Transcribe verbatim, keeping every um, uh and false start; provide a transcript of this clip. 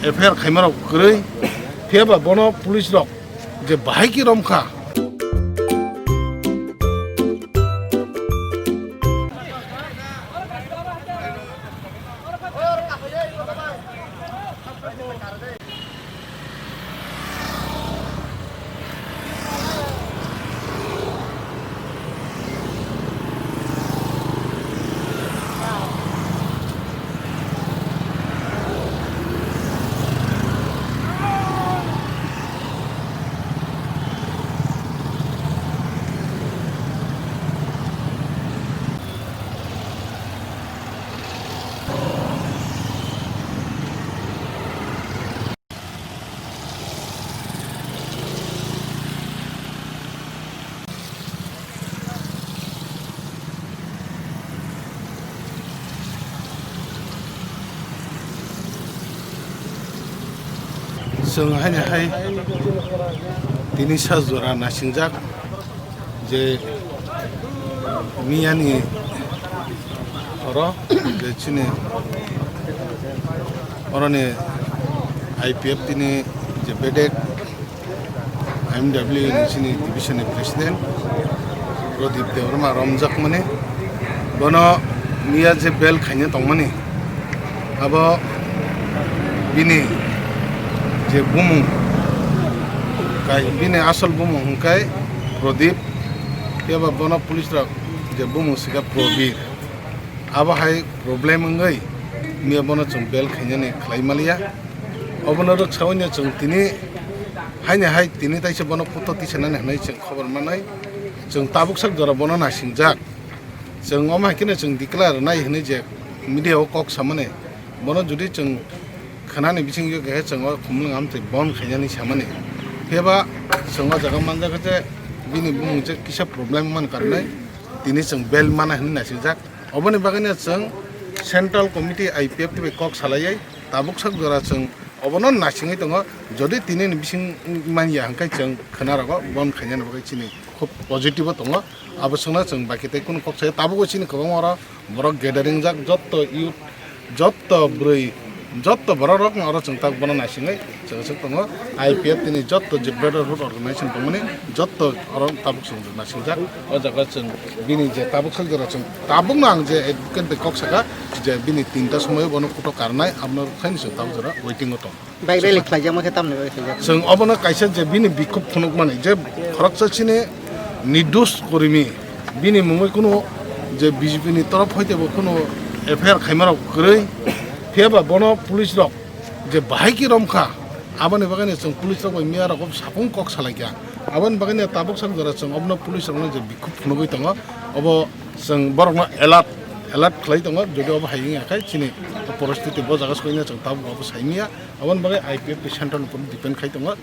F I R khaimarok kwrwi, phiya ba bono police rok je bahai khe romkha. Chwng haino hai tini sa jora nasingjak je miyani oro je chini oroni I P F T ni je bedek M W ni chini division ni president Pradip Debbarma romjakmani, bono miya je bel khaina tongmani, abo bini je bumung, kai bini asol bumung hwnkhe Pradip, phiya ba bono police rok je bumung sika Probir. Abo hai problem wngwi miya bono chwng bel khainani khlai maliya. Obono rwksaui no chwng tini haino hai tini taisa bono photo tisanani hwnwi chwng khobor manwi chwng tabuk sak jora bono naisingjak. Chwng omo hai kheno chwng declare rwnai hwnwi je media o kok samani, bono jodi chwng khwnani bisingtwi khe chwng o khumlwng amtwi bon khainani samani. Phiya ba chwng o jaga manjak khe je bini bumung je kisa problem man karnai tini chwng bel mana hwnwi naisingjak. Oboni bagwino chwng Central Committee I P F T bai kok salaiwi tabuk sak jora chwng obono naisingwi tongo. Jodi tinini bising manya hwnkhe chwng khwnarogo bon khainani bagwi chini khub positive o tongo. Abo swngno chwng baki tei kunu kok saya, tabukbo chini kwbangma oro borok gathering jak, jotto youth, jotto bwrwi, jotto borok rokno oro chwng tak bono naisingwi chwng swk tongo. I P F T ni jotto je brotherhood organization tongmani jotto oro tabuk chwng nasingjak. O jaga chwng bini je tabuk sak jora chwng tabukno ang je advocate bai kok saka je bini tinta somoio bono photo karnai, abono rwkhaini chwng tabuk jora waiting o tong. Bike rally khlaijak ma khe tamni bagwi khlaijak? Chwng obono kaisa je bini bikhub phunukmani je khoroksa chini nirdosh kormi, bini mungwi kunu je B J P ni torof hoite bo kunu F I R khaimarok kwrwi, phiya ba bono police rok je bahai khe romkha, aboni bagwino chwng police rok bai miya rok sapung kok salaikha. Aboni bagwino tabuk sak jora chwng obono police rokno je bikhub phunugwi tongo, obo chwng borokno alert, alert khlai tongo, jodi obo hai wngya khe chini poristiti bo jaga soina chwng tabuk obo saimanya. Aboni bagwi I P F T central ni depend khai tongo.